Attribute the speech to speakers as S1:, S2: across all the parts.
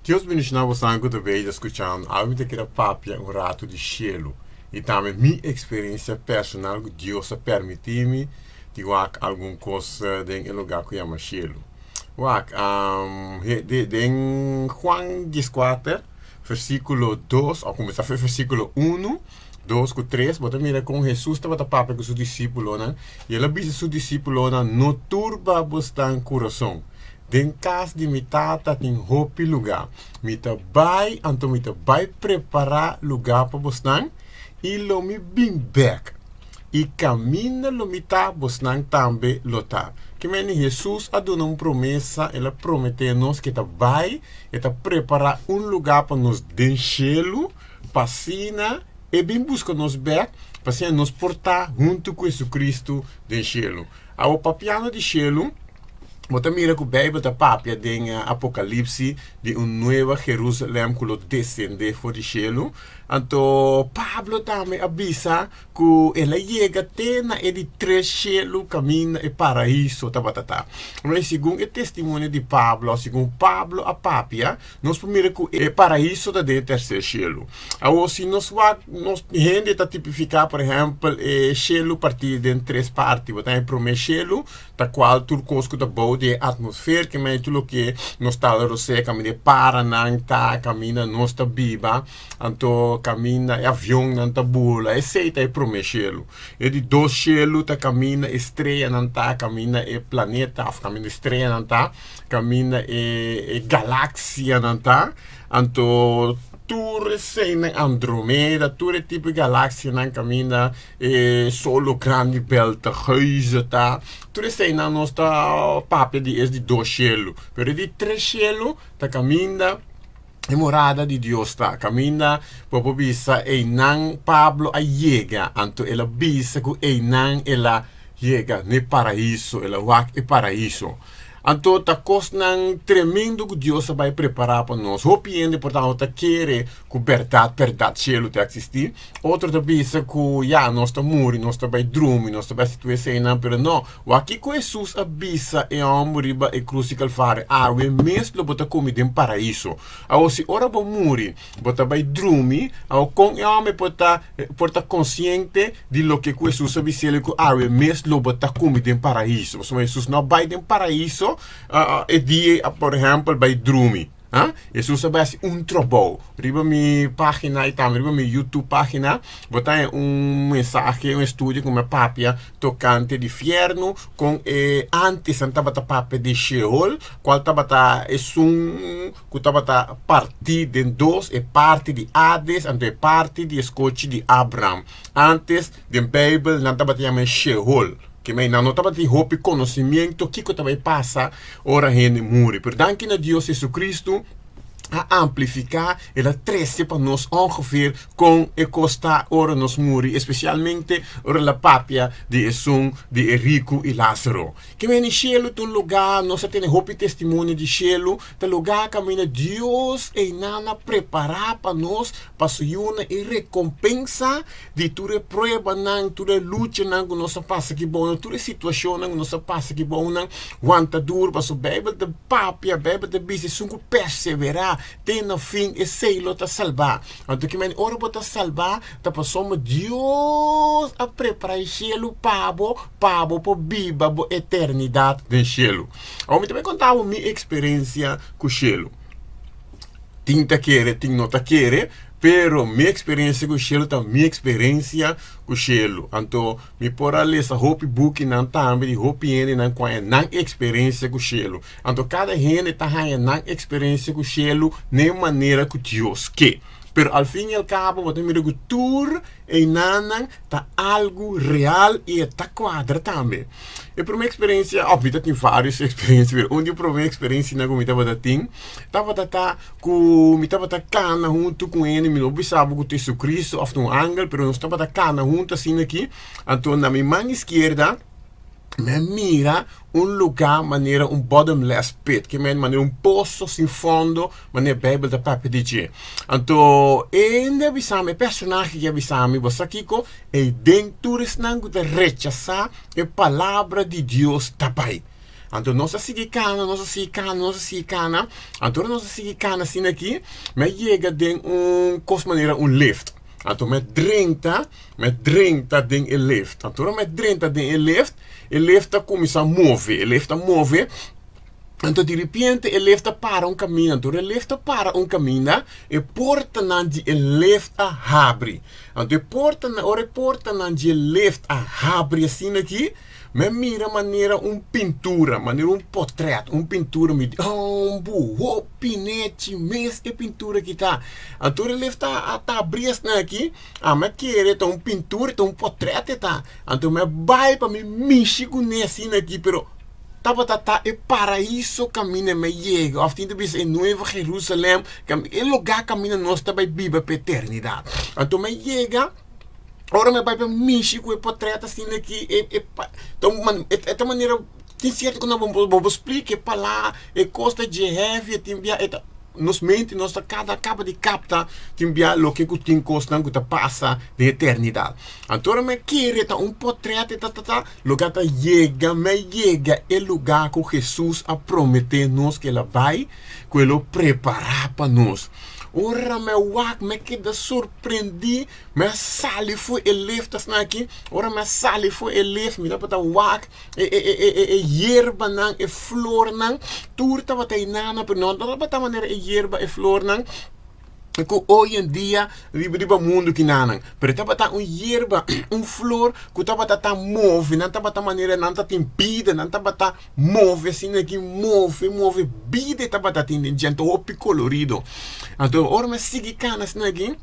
S1: Dios bendishoná bosan ku ta bei ta skuchando. Awe mi ta keda papia un ratu di shelu i tambe mi eksperensia personal ku Dios a permití mi di wak algun kos den e lugá ku yama shelu. Wak, den Juan dieskuater, versíkulo dos, òf kuminsá for versíkulo unu, dos ku tres, bo ta mira kon Hesus tabata papia ku su disípulonan i el a bisa su disípulonan, No turba bosnan kurason. Den kas di mi Tata tin hopi lugá. Mi ta bai, anto mi ta bai prepará lugá pa bosnan, i lo mi bin bèk. I kaminda lo mi ta, bosnan tambe lo ta. Ke mende Hesus a duna un promesa, el a prometé nos ku e ta bai, e ta prepará un lugá pa nos den shelu, pa asina e bin buska nos bèk, pa asina nos por ta huntu ku Hesukristu den shelu. Awor, papiando di shelu, bo ta mira ku Beibel ta papia den Apokalipsi di un nueva Jerusalèm ku lo desendé for di shelu. Anto Pablo tambe a bisa ku el a yega te na e di tres shelu kaminda e paraiso tabata ta. Awor, segun e testimonio di Pablo, segun Pablo a papia, nos por mira ku e paraiso ta den e terser shelu. Awor, si nos wak, nos hende ta tipifiká, por ehèmpel, e shelu partí den tres parti. Bo ta e promé shelu, ta kual tur kos ku ta bou di e atmosfer, ke mei tur loke nos ta la rosé, kaminda e paranan ta, kaminda nos ta biba, anto kaminda e avionnan ta bula, esei ta e promé shelu. E di dos shelu ta kaminda e streanan ta, kaminda e planeta òf kaminda e streanan ta, kaminda e galaksianan ta, anto tur eseinan Andromeda, tur e tipo di galaksianan kaminda e solo grandi Betelgeuse ta, tur eseinan nos ta papia di es di dos shelu, pero e di tres shelu ta kaminda e morada di Dios ta, kaminda bo por bisa einan Pablo a yega, anto el a bisa ku einan el a yega n'e paraiso, el a wak e paraiso. Anto ta kosnan tremendo ku Dios a bai prepará pa nos. Hopi hende por ta no ta kere ku bèrdat bèrdat shelu ta eksistí. Otro ta bisa ku ya, nos ta muri, nos ta bai drumi, nos ta bai hasi tur eseinan, pero no. Wak kiko Hesus a bisa e hòmber riba e krus di Kalvario, Awe mes lo bo ta kome den paraiso. Awor si ora bo muri, bo ta bai drumi, awor kon e hòmber por ta por ta konsiente di loke ku Hesus a bis'el ku awe mes lo bo ta kumi den paraiso? Pasobra Hesus no a bai den paraiso e dia ei, por ehèmpel, bai drumi. Ha? Hesus a bai hasi un trabou. Riba mi página i tambe riba mi YouTube página bo ta haña un mensahe, un estudio ku mi a papia tokante di fièrnu kon e ántes nan tabata papia di Sheol, kual tabata esun ku tabata partí den dos, e parti di Hades anto e parti di e skochi di Abraham. Antes, den Beibel, nan tabata yama e Sheol. Ke mei, nan no tabatin hopi konosimiento kiko ta bai pasa ora hende muri. Pero danki na Dios, Jesucristo a amplifiká, el a trese pa nos ongeveer kon e kos ta ora nos muri, espesialmente ora el a papia di esun di e riku i Lázaro. Ke meni shelu ta un lugá, nos a tene hopi testimonio di shelu, ta lugá kaminda Dios einan a prepará pa nos pa su yunan e rekompensa di tur e pruebanan, tur e luchanan ku nos a pasa aki bou nan, tur e situashonnan ku nos a pasa aki bou nan, wanta duru pasobra Beibel ta papia, Beibel ta bisa esun ku perseverá te na fin esei lo ta salbá. Anto ke meni ora bo ta salbá ta pasobra Dios a prepará e shelu pa bo, pa bo por biba bo eternidat den shelu. Awor mi ta bai konta bo mi eksperensia ku shelu. Tin ta kere, tin no ta kere, pero mi eksperensia ku shelu ta mi eksperensia ku shelu. Anto mi por a lesa hopi bukinan tambe di hopi hendenan ku haña nan eksperensia ku shelu. Anto kada hende ta haña nan eksperensia ku shelu na e manera ku Dios ke. Pero al fin i al kabo bo ta mira ku tur einanan ta algu real i e ta kuadra tambe. E promé eksperensia, òf mi ta tin vários eksperensia, pero un di e promé eksperensianan ku mi tabata tin tabata ta ku mi tabata kana huntu ku hende, mi no bisa bo ku ta Jesucristo òf ta un angel, pero nos tabata kana huntu asina aki, anto na mi man iskierda mi a mira un lugá manera un bottomless pit, ke men manera un poso sin fondo, manera Beibel ta papia di dje. Anto e hende a bisa mi, e personahe aki a bisa mi, bo sa kiko? Ei den tur esnan ku ta rechasá e palabra di Dios ta bai. Anto nos a sigui kana, nos a sigui kana, nos a sigui kana. Anto ora nos a sigui kana asina aki, mi a yega den un kos manera un lift. Anto mi a drenta, mi a drenta den e lift. Anto ora mi a drenta den e lift, e lift a kuminsá move, e lift a move. Anto di ripiente e lift a para un kaminda. Anto ora e lift a para un kaminda, e portanan di e lift a habri. Anto e portanan, ora e portanan di e lift a habri asina aki, Mi a mira manera un pintura, manera un potret, un pintura. Mi di, oh, bu hopi nechi mes e pintura aki ta. Anto e lift a ta abri esnan aki, ami a kere ta un pintura, ta un potret e ta. Anto mi a bai pa mi mishi kuné asina aki, pero tabata ta e paraiso kaminda mi a yega, òf tin ta bisa e Nuevo Jerusalem, e lugá kaminda nos ta bai biba pa eternidat. Anto mi a yega. Ora mi a bai pa mishi ku e potret asina aki e e pa ta un man e ta manera tin sierto ku bo bo por splika e palá e kos ta dje heavy e tin bia e ta nos mente nos ta kada kaba di kapta tin bia loke ku tin kosnan ku ta pasa den eternidat. Anto ora mi a kere ta un potret e ta ta ta loke a ta yega mi a yega e lugá ku Hesus a promete nos ku el a bai ku e lo prepará pa nos. Ora mi a wak mi a keda sorprendí. Mi a sali for e lift asina aki, ora mi a sali for e lift mi tabata wak e e e e e yerbanan, e flornan, tur tabata einana, pero no tabata manera e yerba, e flornan ku hoy en dia riba riba mundu kinanan, pero tabata un yerba, un flor ku tabata ta move, nan tabata manera nan ta tin bida, nan tabata move asina aki, move, move, bida e tabata tin den dje, anto hopi kolorido. Anto ora mi a sigui kana asina aki.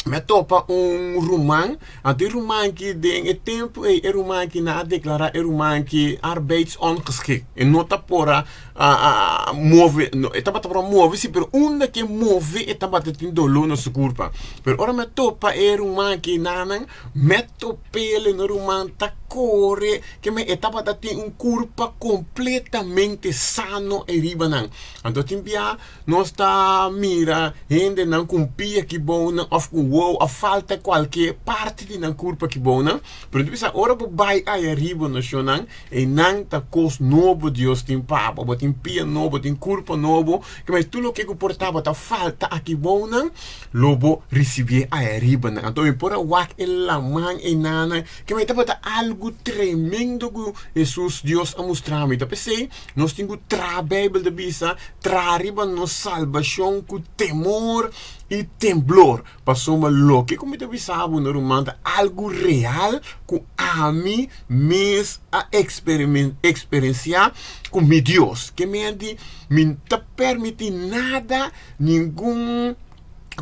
S1: Mi a topa un ruman, anto e ruman ki den e tempu ei e ruman ki nan a deklará e ruman ki arbeidsongeschikt, e no ta por a a move, no e tabata por a move si pero unda ke move e tabata tin doló na su kurpa. Pero ora mi a topa e ruman ki nanan, mi a top'el e ruman ta kore, ke men e tabata tin un kurpa kompletamente sano ariba nan. Anto tin bia Nos ta mira hendenan ku un pia kibounan òf ku un wou òf falta kualke parti di nan kurpa kibounan, pero ta bisa ora bo bai aya riba nashonnan, einan ta kos nobo Dios tin pa bo, bo tin pia nobo, bo tin kurpa nobo, kiba tur loke ku por tabata falta akibounan lo bo risibié aya riba nan. Anto mi por a wak e laman einanan, kiba tabata algu tremendo ku Hesus Dios a mustra mi. Ta p'esei nos tin ku traha Beibel ta bisa. Traha riba nos salbashon ku temor i temblor, pasobra loke ku mi ta bisa bo, no ruman, ta algu real ku ami mes a eksperensiá ku mi Dios. Ke men di mi no ta permití nada, ningun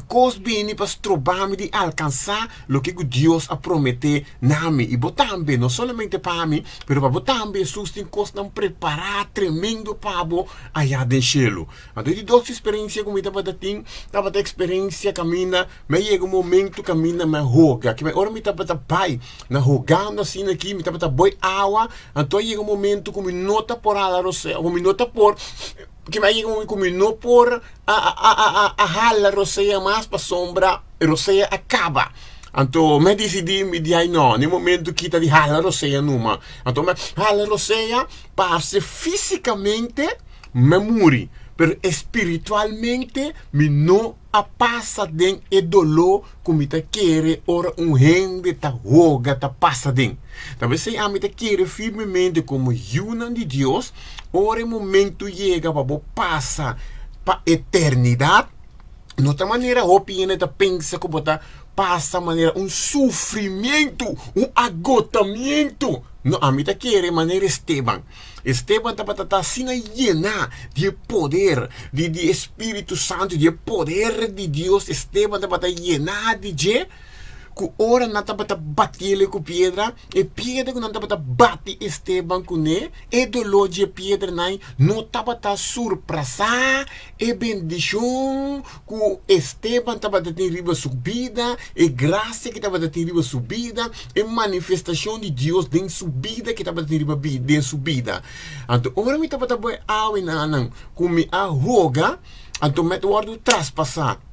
S1: kos bini pa stroba mi di alkansá loke ku Dios a prometé na mi. I bo tambe, no solamente pa mi, pero pa bo tambe. Hesus tin kosnan prepará tremendo pa bo ayá den shelu. Anto e di dos eksperensia ku mi tabata tin tabata eksperensia kaminda mi a yega un momentu kaminda mi a hoga. Kiba ora mi tabata bai na hogando asina aki, mi tabata boi awa, anto a yega un momentu ku mi no ta por hala rosea, ku mi no ta por. Ki a yega un ku mi no por a a a a hala rosea mas pasobra e rosea a kaba. Anto mi a disidí, mi di ai no, na e momento ki ta di hala rosea numa. Anto mi a hala rosea parse físikamente mi a muri, pero espiritualmente mi no a pasa den e doló ku mi ta kere ora un hende ta hoga ta pasa den. Ta p'esei ami ta kere firmemente komo yunan di Dios, ora e momento yega pa bo pasa pa eternidat, no ta manera hopi hende ta pensa ku bo ta pasa manera un sufrimiento, un agotamiento. No, ami ta kere manera Esteban. Esteban tabata ta asina yená di e poder di di e Spiritu Santu, di e poder di Dios. Esteban tabata yená di dje ku ora nan tabata batiele ku piedra, e piedra ku nan tabata bati Esteban kuné, e doló dje piedranan no tabata surprasá e bendishon ku Esteban tabata tin riba su bida, e grasia ku e tabata tin riba su bida, e manifestashon di Dios den su bida ku e tabata tin riba den su bida. Anto ora mi tabata bai awe na nan ku mi a hoga, anto mi a wòrdu traspasá.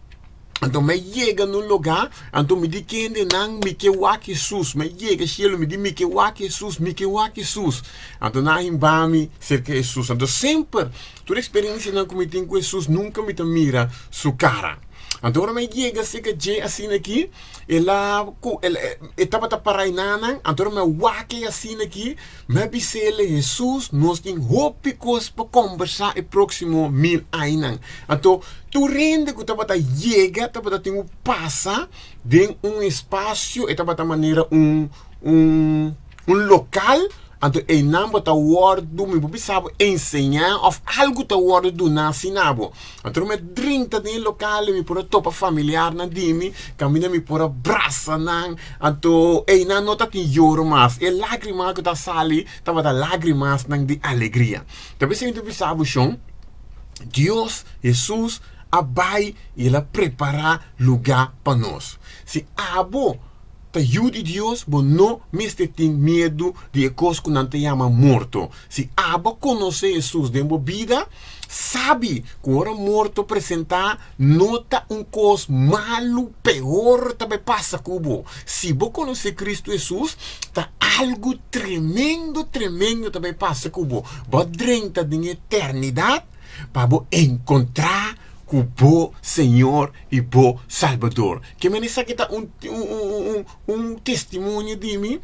S1: Anto mi a yega na un lugá, anto mi di kende nan, Mi ke wak Hesus. Mi a yega shelu, mi di, Mi ke wak Hesus, mi ke wak Hesus. Anto nan a himba mi serka Hesus. Anto semper, tur eksperensianan ku mi tin ku Hesus, nunka mi ta mira su kara. Anto ora mi a yega serka dje asina aki, el a ku el e tabata pará enanan, anto ora mi a wak e asina aki, Mi a bis'el, Hesus, nos tin hopi kos pa kombersá e próksimo mil ainan. Anto, tur hende ku tabata yega tabata tin ku pasa den un espasio, e tabata manera un un un lokal, anto einan bo ta wòrdu, mi por bisa bo, enseñá òf algu ta wòrdu duná asina bo. Anto mi a drenta den e lokal i mi por a topa familiarnan di mi, kaminda mi por a brasa nan. Anto einan no ta tin yoro mas, e lágrima ku ta sali tabata lágrimasnan di alegria. Ta p'esei mi ta bisa bo shon, Dios, Hesus, a bai i el a prepará lugá pa nos. Si abo ta yu di Dios, bo no mester tin miedu di e kos ku nan ta yama morto. Si abo konosé Hesus den bo bida, sabi ku ora morto presentá, no ta un kos malu, peor ta bai pasa ku bo. Si bo konosé Kristu Hesus, ta algu tremendo, tremendo ta bai pasa ku bo. Bo a drenta den eternidat pa bo enkontrá ku bo Señor i bo Salbador. Ke men esaki ta un un testimonio di mi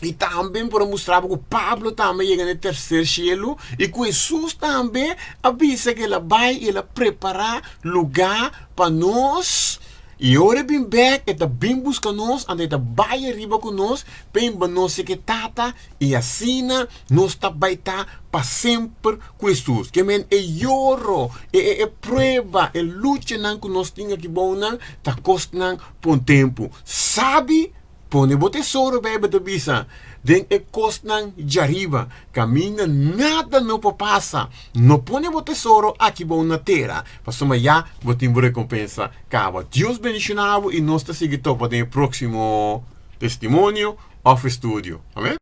S1: i tambe mi por a mustra bo ku Pablo tambe a yega na e terser shelu i ku Hesus tambe a bisa ku el a bai i el a prepará lugá pa nos. I ora e bin bèk e ta bin buska nos, anto e ta bai ariba ku nos pa himba nos seke Tata I asina nos ta bai ta pa semper ku Hesus. Ke men e yoro, e e e prueba, e luchanan ku nos tin aki bounan ta kosnan pa un tempu. Sabi, pone bo tesoro, Beibel ta bisa, den e kosnan djariba, kaminda nada no por pasa. No pone bo tesoro aki bou na tera, pasobra ya bo tin bo rekompensa kaba. Dios bendishona bo i nos ta sigui topa den e próksimo testimonio. Òf estudio. Amén.